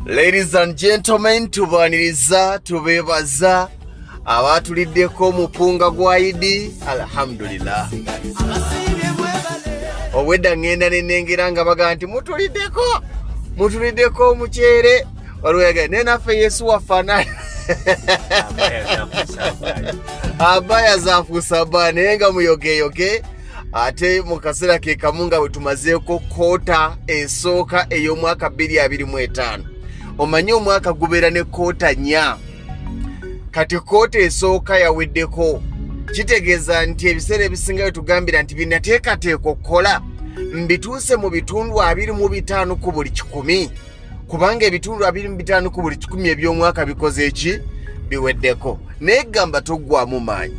Ladies and gentlemen, tubaniriza, tubebaza abaatuliddeko omupunga gwa Idi. Alhamdulillah, obwedda ŋŋenda nenengera nga baga nti mutuliddeko, mutuliddeko omuceere. Waliwo yaga naye naffe Yesu wafana abaya zafuusa abaya, naye nga muyogeyoge. Ate mu kaseera ke kamu nga bwe tumazeeko quarter esooka ey'omwaka 2025. Omanyi omwaka gubeera ne quarter 4. Kati quarter esooka yaweddeko, kitegeeza nti ebiseera ebisinga bye tugambira nti binateekateeka okukola mbituuse mu bitundu 25 ku buli 100, kubanga ebitundu 25 ku buli 100 eby'omwaka bikoze eki? Biweddeko. Naye gamba toggwamu maanyi,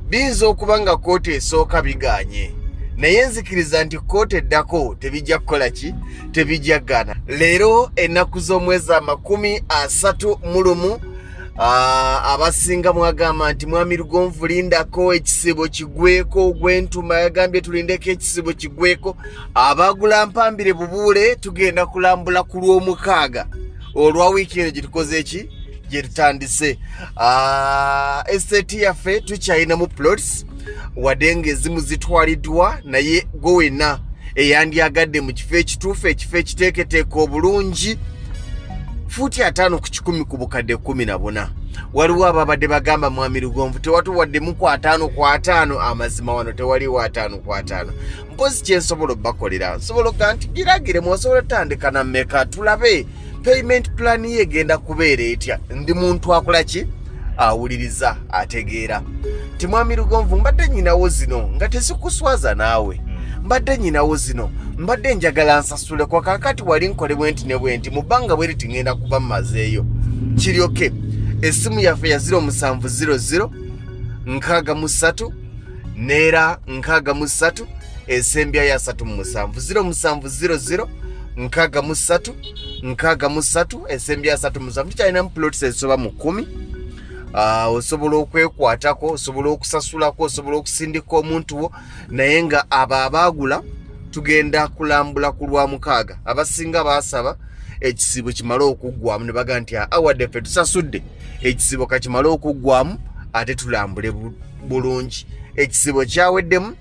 biyinza okuba nga quarter esooka biganye, naye nzikiriza nti quarter eddako tebijja kukola ki? Tebijja gana. Leero ennaku z'omwezi 31. Abasinga mwagamba nti mwami Lugonvu, lindako ekisibo kigweko. Gwentuma yagambye tulindeko ekisibo kigweko. Abagula mpambire bubuule, tugenda kulambula ku Lwomukaaga olwa wiiki eno gyetukoze eki, gyetutandise. Estate yaffe tukyalinamu plots, wadde nga ezimu zitwaliddwa, naye gwe wenna eyandyagadde mu kifo ekituufu, ekifo ekiteeketeeka obulungi, fuuti 50 ku 100 ku bukadde 14. Waliwo ababadde bagamba, "Mwami Lugonvu, tewatuwaddemu ku 50 ku 50." Amazima wano tewaliwo 50 ku 50. Mpozi kyensobola obbakolera, nsobola okuga nti giragiremu, osobola otandika na mmeka, tulabe payment plan ye egenda kubeera etya. Ndi muntu akola ki? Awuliriza, ategeera nti mwami Lugonvu, mbadde nyinawo zino nga tezikuswaza naawe, mbadde nyinawo zino, mbadde njagala nsasuleko kakati, wali nkole bwe nti ne bwe nti, mu bbanga bwe riti ŋŋenda kuba mmazeeyo. Kiryoke essimu yaffe ya 0700 63 neera 63 esembyayo 37, 0700 63 63 esembyayo 37. Tukyalinamu plots ezisoba mu 10. Osobola okwekwatako, osobola okusasulako, osobola okusindika omuntu wo. Naye nga abo abaagula, tugenda kulambula ku lwa mukaaga. Abasinga baasaba ekisibo kimale okuggwamu, ne baga nti awadde ffe tusasudde, ekisibo kakimale okuggwamu ate tulambule bulungi. Ekisibo kyaweddemu,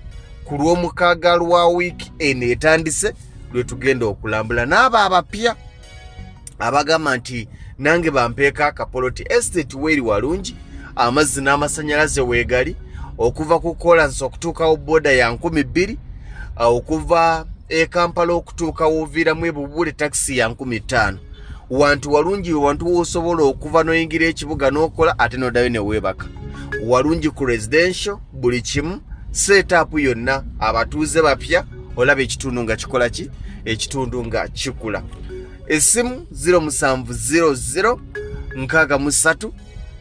ku Lwomukaaga lwa wiiki eno etandise lwe tugenda okulambula. N'abo abapya abagamba nti nange bampeeko akapoloti, estate weeri walungi, amazzi n'amasanyalaze weegali, okuva ku kolansi okutuukawo boda ya 2000, okuva e Kampala okutuuka woviiramu ebubule takisi ya 5000. Wantu walungi, wantu wosobola okuva n'oyingira ekibuga n'okola ate n'oddayo ne weebaka. Walungi ku residential, buli kimu setup yonna, abatuuze bapya, olaba ekitundu nga kikola ki? Ekitundu nga kikula. Essimu 0700 63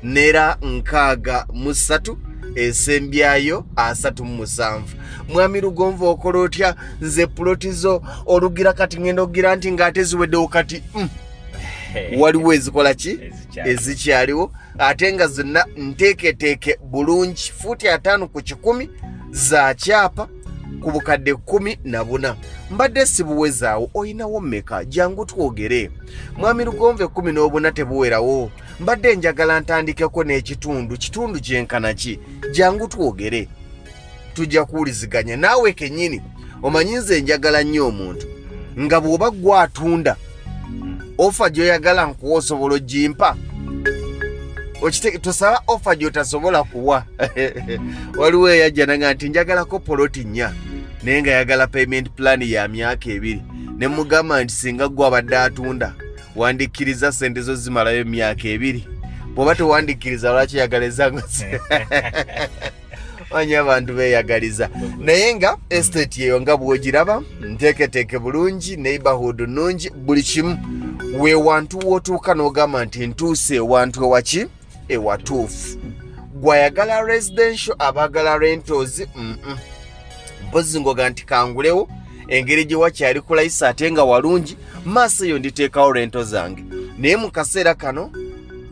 neera 63 esembyayo 37. Mwami Lugonvu, okola otya? Nze puloti zo olugira kati ngenda okugira nti ng'ate ziweddewo kati. Waliwo ezikola ki? Ezikyaliwo, ate nga zonna nteeketeeke bulungi, fuuti 50 ku 100, za kyapa, ku bukadde 14. Mbadde sibuwezaawo, oyinawo mmeka? Jangu twogere. Mwami Lugonvu, 14 tebuwerawo, mbadde njagala ntandikeko n'ekitundu kitundu kyenkana ki? Jangu twogere, tujja kuwuliziganya naawe kennyini. Omanyi nze njagala nnyo omuntu nga bw'oba gwatunda, offer gy'oyagala nkuwa osobola ogimpa. Tosaba offer gy'otasobola kuwa. Waliwo eyajja nanga nti njagalako poloti 4, naye nga yagala payment plan ya myaka 2. Ne mugamba nti singa gwe abadde atunda, wandikkiriza sente zo zimalayo emyaka 2? Bw'oba tewandikkiriza, lwaki yagala ezangu? Manyi abantu beeyagaliza. Naye nga estate eyo nga bw'ogiraba nteeketeeke bulungi, neighborhood nungi, buli kimu we wantu w'otuuka n'ogamba nti ntuuse ewantu ewaki ewatuufu. Gwayagala residential, abaagala rentals, Mpozi ngoga nti kangulewo engeri gye wakyali kulayisa ate nga walungi, maaso eyo nditeekawo rental zange. Naye mu kaseera kano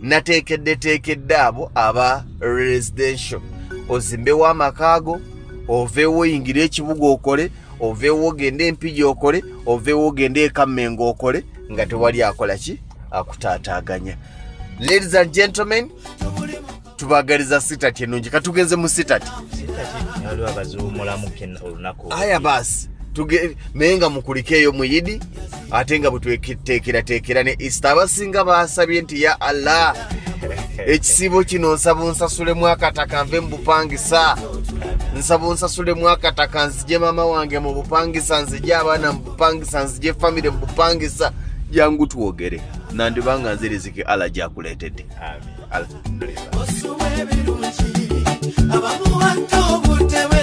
nateekeddeteekedde abo aba residential. Ozimbewo amakaago, oveewo oyingire ekibuga okole, oveewo ogende Empigi okole, oveewo ogende Ekammengo okole, nga tewali akola ki? Akutaataaganya. Ladies and gentlemen, tubagaliza sitati ennungi. Katugenze mu sitati. Waliwo abaziwumulamu olunaku. Aya baasi, naye nga mukulikeeyo muyidi, ate nga bwetweteekerateekera ne Easter. Abasinga basabye nti, "Ya Allah, ekisiibo kino nsaba onsasulemu akataka nve mu bupangisa, nsaba onsasulemu akataka nzije maama wange mu bupangisa, nzije abaana mu bupangisa, nzije famire mu bupangisa." Jangu twogere, nandibanga nze riziki Allah gyakuleetedde. Amin. Alhamdulillah. Osuwa ebirungi abamuwatta obudde.